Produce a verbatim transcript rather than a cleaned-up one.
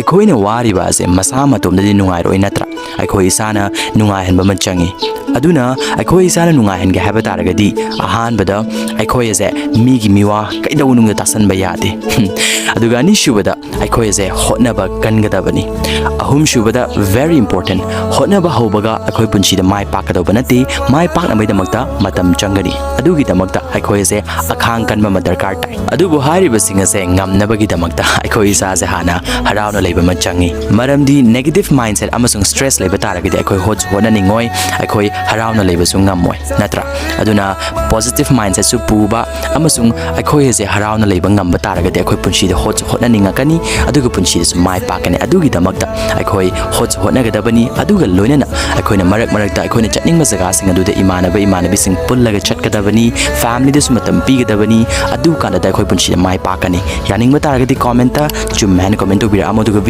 ꯑꯩꯈꯣꯏꯅ ꯋꯥꯔꯤꯕ ꯑꯁꯦ ꯃꯁꯥ ꯃꯇꯣꯝꯗꯗꯤ ꯅꯨꯡꯉꯥꯏꯔꯣꯏ, ꯅꯠꯇ꯭ꯔꯥ? ꯑꯩꯈꯣꯏ ꯏꯁꯥꯅ ꯅꯨꯡꯉꯥꯏꯍꯟꯕ ꯑꯃ ꯆꯪꯉꯤ꯫ ꯑꯗꯨꯅ ꯑꯩꯈꯣꯏ ꯏꯁꯥꯅ ꯅꯨꯡꯉꯥꯏꯍꯟꯒꯦ ꯍꯥꯏꯕ ꯇꯥꯔꯒꯗꯤ, ꯑꯍꯥꯟꯕꯗ ꯑꯩꯈꯣꯏ ꯑꯁꯦ ꯃꯤꯒꯤ ꯃꯤꯋꯥ ꯀꯩꯗꯧꯅꯨꯡꯗ ꯇꯥꯁꯟꯕ ꯌꯥꯗꯦ꯫ ꯑꯗꯨꯒ ꯑꯅꯤꯁꯨꯕꯗ, ꯑꯩꯈꯣꯏ ꯑꯁꯦ ꯍꯣꯠꯅꯕ ꯀꯟꯒꯗꯕꯅꯤ꯫ ꯑꯍꯨꯝꯁꯨꯕꯗ, very important, ꯍꯣꯠꯅꯕ ꯍꯧꯕꯒ ꯑꯩꯈꯣꯏ ꯄꯨꯟꯁꯤꯗ ꯃꯥꯏ ꯄꯥꯛꯀꯗꯧꯕ ꯅꯠꯇꯦ꯫ ꯃꯥꯏ ꯄꯥꯛꯅꯕꯒꯤꯗꯃꯛꯇ ꯃꯇꯝ ꯆꯪꯒꯅꯤ꯫ ꯑꯗꯨꯒꯤꯗꯃꯛꯇ ꯑꯩꯈꯣꯏ ꯑꯁꯦ ꯑꯈꯥꯡ ꯀꯟꯕ ꯑꯃ ꯗꯔꯀꯥꯔ ꯇꯥꯏ꯫ ꯑꯗꯨꯕꯨ ꯍꯥꯏꯔꯤꯕꯁꯤꯡ ꯑꯁꯦ ꯉꯝꯅꯕꯒꯤꯗꯃꯛꯇ ꯑꯩꯈꯣꯏ ꯏꯁꯥꯁꯦ ꯍꯥꯟꯅ ꯍꯔꯥꯎꯅ ꯂꯩꯕ ꯑꯃ ꯆꯪꯉꯤ꯫ ꯃꯔꯝꯗꯤ negative mindset ꯑꯃꯁꯨꯡ stress ꯂꯩꯕ ꯇꯥꯔꯒꯗꯤ ꯑꯩꯈꯣꯏ ꯍꯣꯠꯁꯨ ꯍꯣꯠꯅꯅꯤꯡꯉꯣꯏ, ꯑꯩꯈꯣꯏ ꯍꯔꯥꯎꯅ ꯂꯩꯕꯁꯨ ꯉꯝꯃꯣꯏ, ꯅꯠꯇ꯭ꯔꯥ? ꯑꯗꯨꯅ positive mindsetꯁꯨ ꯄꯨꯕ ꯑꯃꯁꯨꯡ ꯑꯩꯈꯣꯏ ꯑꯁꯦ ꯍꯔꯥꯎꯅ ꯂꯩꯕ ꯉꯝꯕ ꯇꯥꯔꯒꯗꯤ ꯑꯩꯈꯣꯏ ꯄꯨꯟꯁꯤꯗ ꯍꯣꯠꯁꯨ ꯍꯣꯠꯅꯅꯤꯡꯉꯛꯀꯅꯤ, ꯑꯗꯨꯒ ꯄꯨꯟꯁꯤꯗꯁꯨ ꯃꯥꯏ ꯄꯥꯛꯀꯅꯤ꯫ ꯑꯗꯨꯒꯤꯗꯃꯛꯇ ꯑꯩꯈꯣꯏ ꯍꯣꯠꯁꯨ ꯍꯣꯠꯅꯒꯗꯕꯅꯤ꯫ ꯑꯗꯨꯒ ꯂꯣꯏꯅꯅ ꯑꯩꯈꯣꯏꯅ ꯃꯔꯛ ꯃꯔꯛꯇ ꯑꯩꯈꯣꯏꯅ ꯆꯠꯅꯤꯡꯕ ꯖꯒꯥꯁꯤꯡ ꯑꯗꯨꯗ ꯏꯃꯥꯟꯅꯕ ꯏꯃꯥꯟꯅꯕꯤꯁꯤꯡ ꯄꯨꯜꯂꯒ ꯆꯠꯀꯗꯕꯅꯤ, familyꯗꯁꯨ ꯃꯇꯝ ꯄꯤꯒꯗꯕꯅꯤ꯫ ꯑꯗꯨ ꯀꯥꯟꯗꯗ ꯑꯩꯈꯣꯏ ꯄꯨꯟꯁꯤꯗ ꯃꯥꯏ ꯄꯥꯛꯀꯅꯤ꯫ ꯌꯥꯅꯤꯡꯕ ꯇꯥꯔꯒꯗꯤ commentꯇ ꯆꯨꯝꯃꯦ ꯍꯥꯏꯅ comment ꯇꯧꯕꯤꯔꯛꯑꯝꯃꯣ, ꯑꯗꯨꯒ